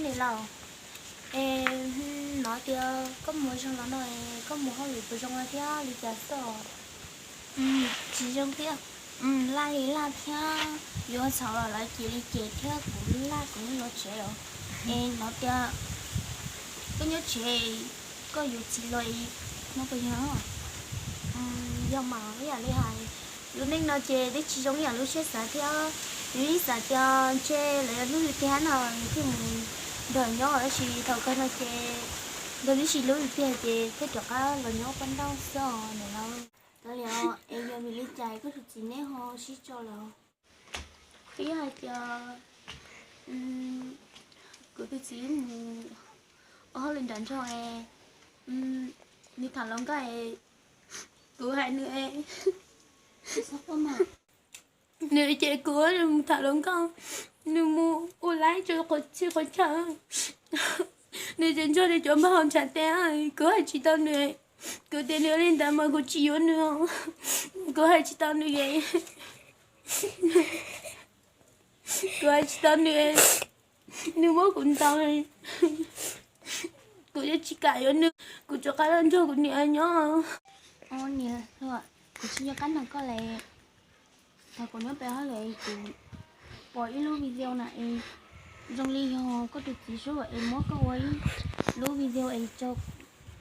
Niam laus, es hnov tias koj mus ua zoo los no es koj mus hauj lwm puas zoo thiab li cas xwb? Tsis zoo thiab, laj li laj thiab, yuav txhaum los lawv cia li cem thiab kuv laj kuv lub los tsev os. Es hnov tias koj nyob tsev, koj yuav txiv los no puas yog? Yog mas, ib yam li hais, lub neej no ces twb tsis zoo ib yam lub siab xav thiab. Yus yeej xav tias ntshe lawv hlub yus tiag no yus thiaj mus nrog nyob, tab sis thaum kawg no ces nkawd twb tsis hlub yus tiag ces thiaj rov qab los nyob paj nrauj xwb os niam laus. Kav liam, es yog vim li cas koj tus txiv neb ho sib tso lawm? Twb yog hais tias kuv tus txiv mus ua hauj lwm nram nroog es nws tham hluas nkauj es kuv hais nws es nws cem kuv, nws mus tham hluas nkauj, nws mus ua laib rau qhov txhia qhov chaw, nws tseem nrog nws cov npawg haus ntshav tes, kuv hais tsis tau nws. Kuv tias nws ua li ntawd mas kuv tsis yuav nws, kuv hais tsis tau nws. Kuv hais tsis tau nws, nws muab kuv ntaus, kuv yeej tsis kam yuav nws, kuv rov qab los nrog kuv niam nyob. Niam hluas, kuv tsis nco qab nrog koj li. Thaum kuv nyob pem hauj lwm kuv pom ib lub video na es zoo li yog koj tus txiv sub es muab koj ua ib lub video es rau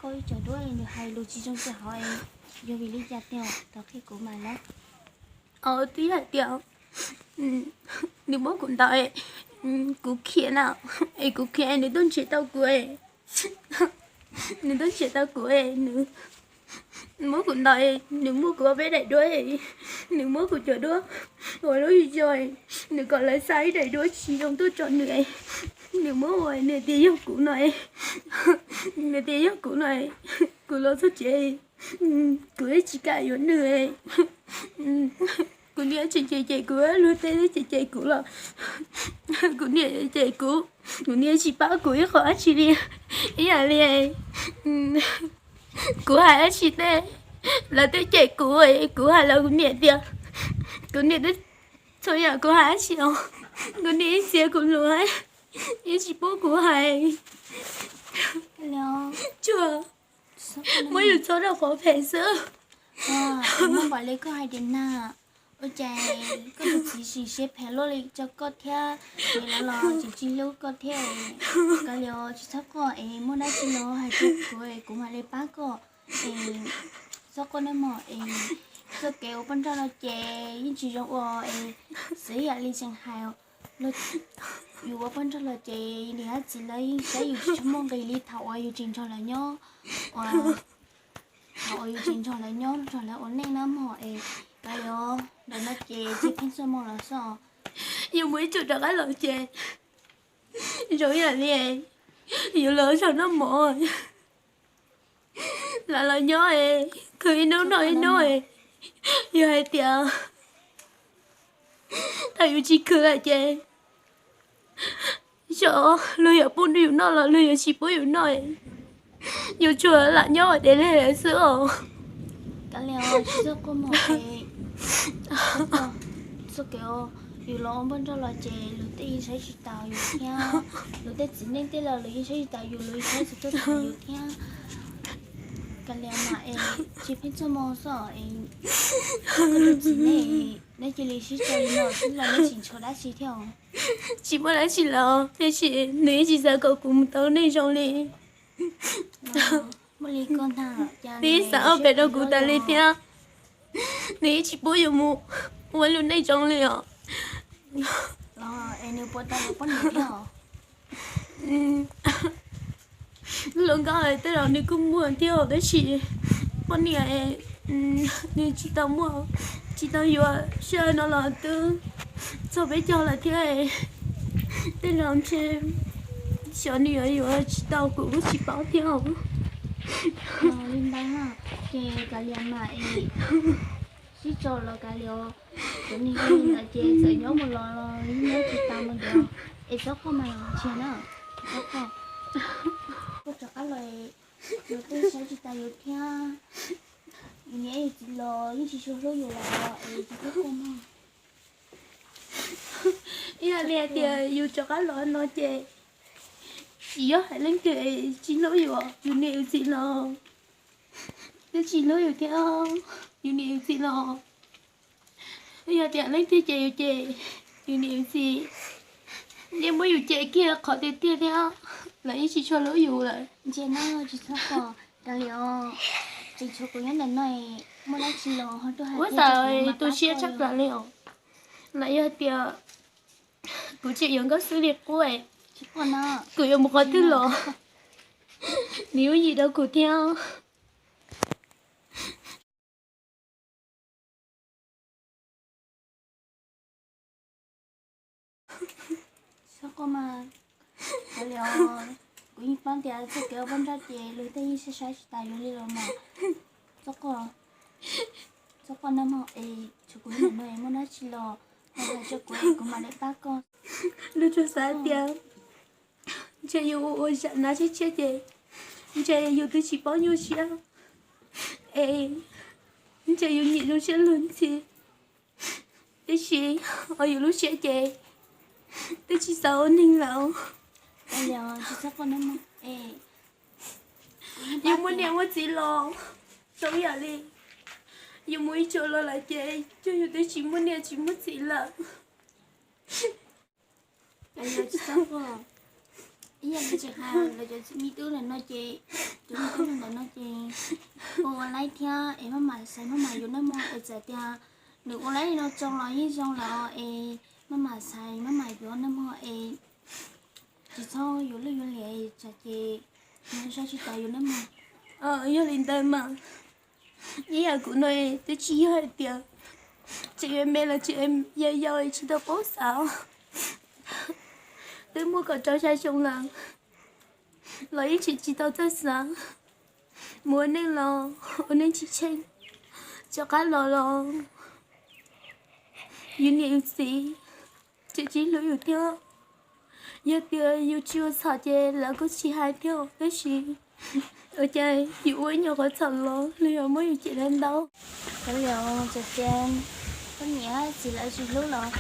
koj ib co duab es nws hais lus tsis zoo rau hauv es yog vim li cas tiag, thov qhia kuv mas lawm. Twb yog hais tias nws muab kuv ntaus, kuv khiav na, es kuv khiav es nws tuaj nrhiav tau kuv, nws tuaj nrhiav tau kuv, nws muab kuv ntaus, nws muab kuv ua peb daim duab, nws muab kuv cov duab ua lub zoo, nws kom lawv xa ib daim duab tsis zoo tuaj tso nws, nws muab ua, nws tias yog kuv no, nws tias yog kuv no, kuv los txog tsev, kuv yeej tsis kam yuav nws. Kuv niam tseem cem cem kuv, luag tej cem cem kuv los kuv niam cem kuv, kuv niam tsis pab kuv ib qho dab tsi li. Ib yam li kuv hais dab tsi tej, lawv twb cem kuv, kuv hais los kuv niam tias, kuv niam twb txhua yam kuv hais dab tsi os, kuv niam yeej txiav kuv lus, yeej tsis pub kuv hais. Tsuas muab yus txob rau qhov phem xwb. Muab npaum li koj hais tias na, ua cas koj tus txiv sim siab phem luaj li rau koj thiab, es lawv los tseem tsis hlub koj thiab. Kav liam, tsis txhob quaj es muaj dab tsi los hais rau kuv, kuv mam li pab koj. Es txhob quaj nawb mog, es txoj kev ua poj nrauj no ces yeej tsis zoo ua es, xwv yam li tseem hais, yus ua poj nrauj los ces niam thiab txiv lawv yeej saib yus tsis tshua muaj nqis li thaum uas yus tseem nrog lawv nyob, uas thaum uas yus tseem nrog lawv nyob nrog lawv ua neej na mog. Es kav liam, ntawm no ces cia pheej txoj hmoo los xwb. Yus mus ib tsam rov qab los ces zoo ib yam li yus los zaum noj mov, los los nyob, khwv ib hnub noj ib hnub. Yog hais tias thaum yus tsis khwv lawm ces xyov luag yuav pub yus noj los luag yuav tsis pub yus noj, yus tsuas lam nyob ua dev li lawm xwb os. Kav liam, tsis txhob quaj mog, txoj kev yus los ua npoj nrauj los ces luag tej yeej saib tsis taus yus thiab, luag tej txiv neej tej los luag yeej saib tsis taus yus, luag yeej saib tsis taus yus thiab. Kav liam mas es cia pheej txoj hmoo xwb es, koj tus txiv neej neb cia li sib tso li no xwb los neb tsis ntshaw dab tsi thiab. Tsis muaj dab tsi lawm, tiam sis nws yeej tsis xav kom kuv mus tau neej zoo li. Nws yeej xav ob pem rau kuv tas li thiab, nws yeej tsis pub yus mus ua lub neej zoo li os. Hluas nkauj tej los nws kuj muaj thiab tab sis poj niam nws tsis tau muaj, tsis tau yuav, sij hawm no los twb txog peb caug lawm thiab. Tej los ntshe xyov nws yuav yuav tsis tau kuv kuj tsis paub thiab. Li ntawd ces kav liam mas es sib tso los kav liam, cov neeg ntawd ces txawm nyob mus los los yeej nyob tsis tau mus ntawd. Es txhob quaj mas ntshe na, txhob quaj. Koj rov qab los luag tej saib tsis taus yus thiab, yus niam yus txiv los yeej tsis tshua hlub yus lawm es tsis txhob quaj mog. Ib yam li hais tias yus rov qab los no ces Tsis yog hais leej twg tsis hlub yus, yus niam yus txiv los twb tsis hlub yus thiab. Yus niam yus txiv los yog tias leej twg cem yus ces yus niam yus txiv yeej muab yus cem kiag qhov tiag tiag thiab, lawv yeej tsis tshua hlub yus lawm. Ntsia no tsis txhob pom tas li os, tseem tshuav kuv nyob ntawm no, muaj dab tsi los ho tuaj hais. Ua tas tu siab tshaj plaws li os. Lawv yog tias kuv tseem yuav nkauj xwb li qub, kuv yuav mus qhov twg los nws yooj yim rau kuv thiab. Txhob quaj mas, kuv yeej paub tias txoj kev ua poj nrauj ces luag tej yeej saib saib tsis tas yus li los mas. Txhob quaj, txhob quaj nawb mog, es tshuav kuv ib leeg no es muaj dab tsi los ho hais rau kuv es kuv mam li pab koj. Luag tsuas xav tias ntshe yus ua ua zam hnav tshiab tshiab ces ntshe yus twb tsis paub nyuaj siab es ntshe yus nyiam zoo siab luag ntxhi, tiam sis hauv yus lub siab ces twb tsis xav ua neeg lawm. Yus muaj niam muaj txiv los zoo ib yam li yus mus ib tsuas los lawm ces cuag yus twb tsis muaj niam tsis muaj txiv lawm. Tsis txhob quaj, ib yam li tseem hais lawv cov me tub ntawm no ces, cov me tub ntawm no ces ua ua laib thiab es maj mam xaiv maj mam yuav nawb mog, es txawm tias nws ua laib li no tso los yeej zoo lawm es maj mam xaiv maj mam yuav nawb mog, es tsis txhob yuav lwj yuav liam tsam ces nws saib tsis taus yus nawb mog. Yog li ntawd mas ib yam kuv no twb tsis yog hais tias tseem yuav me los tseem yau yau tsis tau paub xav, twb muaj kaum rau xya xyoo lawm los yeej tseem tsis tau txawj xav. Mus ua neej los ua neej tsis tsheej, rov qab los los yus niam yus txiv tseem tsis hlub yus thiab. Yog tias yus tsis ua txhaum ces lawv kuj tsis hais thiab, tab sis ua cas yus ua ib nyuag qhov txhaum los luag yuav muab yus cem ntau ntau. Hais li os, txawm tias poj niam txiv lawv tsis hlub los,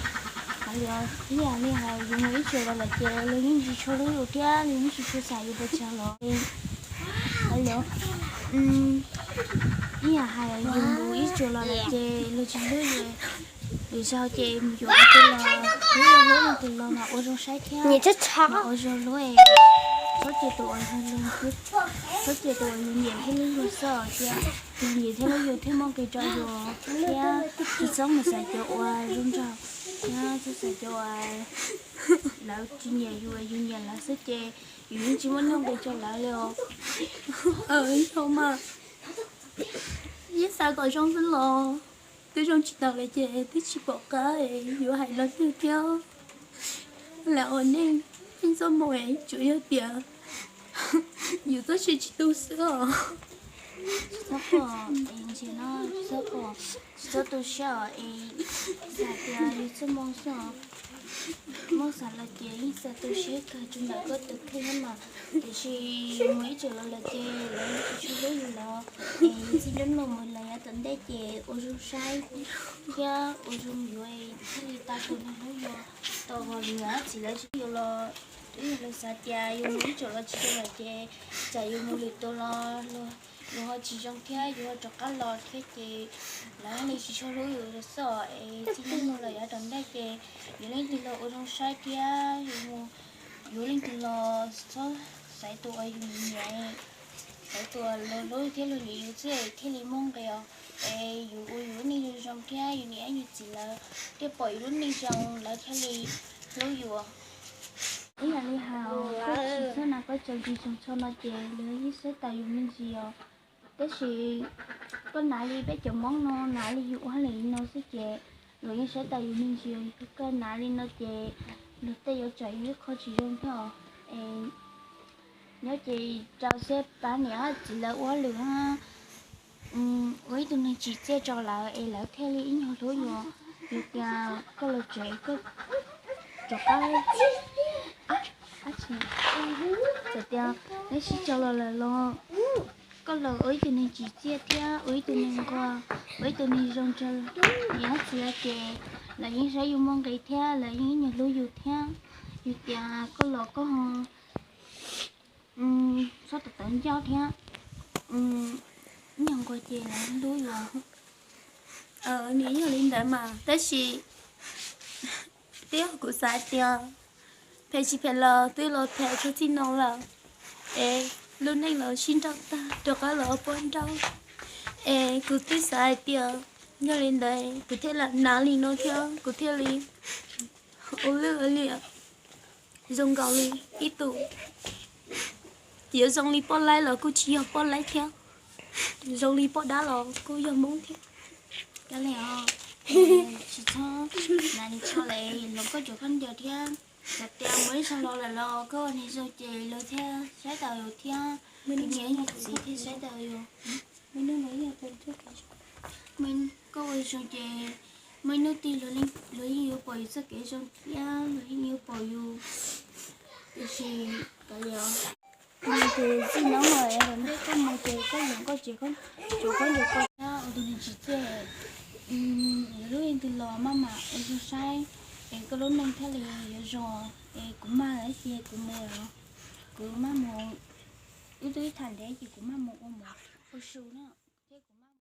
hais li os, ib yam li hais yus mus ib tsuas los lawm ces luag yeej tsis tshua hlub yus thiab luag yeej tsis tshua xav yus pes tsawg los. Hais li os, ib yam hais yus mus ib tsuas los lawm ces luag tsis hlub yus, lwm zaus ces mus yuav tus los, hlub tus los mas ua zoo saib thiab, ua zoo hlub, txhob cia tus uas, txhob cia tus uas yus nyiam thiab hlub luag xwb os, cia tus nyiam thiab hlub yus thiaj muaj nqis rau yus thiab. Tsis txhob mus xaiv cov uas zoo nraug thiab txhob xaiv cov uas lawv tsis nyiam yus, yus nyiam lawv xwb ces yus yeej tsis muaj nuj nqis rau lawv li os. Yog mas, yeej xav kom zoo xwb los twb zoo tsis taus lawm ces twb tsis pom qab yuav hais los twg thiab. Lam ua neej, neej txoj hmoo tsuas yog tias yus txoj sia tsis tu xwb os. Tsis txhob quaj es ntsia no, tsis txhob quaj, tsis txhob tu siab os es xav tias yus txoj hmoo xwb os. Muab xav los ces yeej xav tu siab kawg tsuas ntawm koj tus kheej thiab mas, tiam sis mus ib tsuas los lawm ces lawv tsis tshua hlub yus los es txij nruab no mus los yav tom ntej ces ua zoo saib thiab ua zoo yuav thiaj li tau tus neeg hlub yus. Tau vim yus txiv lawv tsis hlub yus los twb yog lawv xav tias yus mus ib tsuas los tsis zoo lawm ces tsam yus mus lwm tus los yus ho tsis zoo thiab yus ho rov qab los thiab ces lawv thiaj li tsis tshua hlub yus xwb os. Es txij hnub no los yav tom ntej ces yus leej twg los ua zoo saib thiab yus mus yuav leej twg los txhob xaiv tus uas yus nyiam, xaiv tus uas luag hlub thiab luag nyiam yus xwb thiaj li muaj nqis os. Es yus ua yus lub neej zoo zoo thiab yus niam yus txiv lawv thiaj pom yus lub neej zoo lawv thiaj li hlub yus. Ib yam li hais koj tsis txhob hnav koj cov ntsis tsoos tsho no ces luag yeej saib taus yus me ntsis os. Tab sis koj hnav li peb cov Hmoob no hnav li yus ua hauj lwm li no xwb ces luag yeej saib taus yus me ntsis os. Yog koj hnav li no ces luag tej yuav tsam yus ib qho tsis zoo thiab os. Es nyob ces rau siab pab niam txiv lawv ua hauj lwm, ua ib tug neeg tsim txiaj rau lawv es lawv thiaj li ib nyuag hlub yus. Yus tias koj los tsev koj rov qab, txawm tias neb sib tso los lawm los koj los ua ib tug neeg tsim txiaj thiab ua ib tug neeg nquag, ua ib tug neeg zoo nraug niam txiv ces lawv yeej saib yus muaj nqis thiab lawv yeej ib nyuag hlub yus thiab. Yus tias koj los koj ho txhob tawv tawv ncauj thiab, nyuag nquag ces lawv hlub yus. Nws yog li ntawd mas tab sis twb yog kuv xav hais tias phem tsis phem los twb los phem txog txij no lawm, es lub neej los sib nrauj tag rov qab los ua poj nrauj, es kuv twb xav hais tias yog li ntawd kuv thiaj li hnav li no thiab kuv thiaj li ua lwj ua liam zoo nkaus li ib tug, yuav zoo li poj laib los kuj tsis yog poj laib thiab, zoo li poj dab los kuj yog Hmoob thiab. Tsis txhob hnav li tso lawm los koj tsuas khaub ncaws thiab, txawm tias muaj ib zaug los lawm los koj ua neeg zoo ces luag thiaj saib taus yus thiab, niam yawm txiv thiaj saib taus yus. Koj ua zoo ces muaj ib hnub twg luag yeej yuav pom yus txoj kev zoo thiab luag yeej yuav pom yus. Tiam sis kav liam, tus txij no es ntev koj mus ces koj yeem koj tsev, koj tsuas khaub ncaws koj thiab ua tus neeg tsis txawj, lwm hnub leej twg los maj mam ua zoo saib, es koj lub neej thiaj li yuav zoo. Es kuv maj lawm ces kuv mus, kuv maj mus, wb twb tham ntev ces kuv maj mus ua mov ua su na.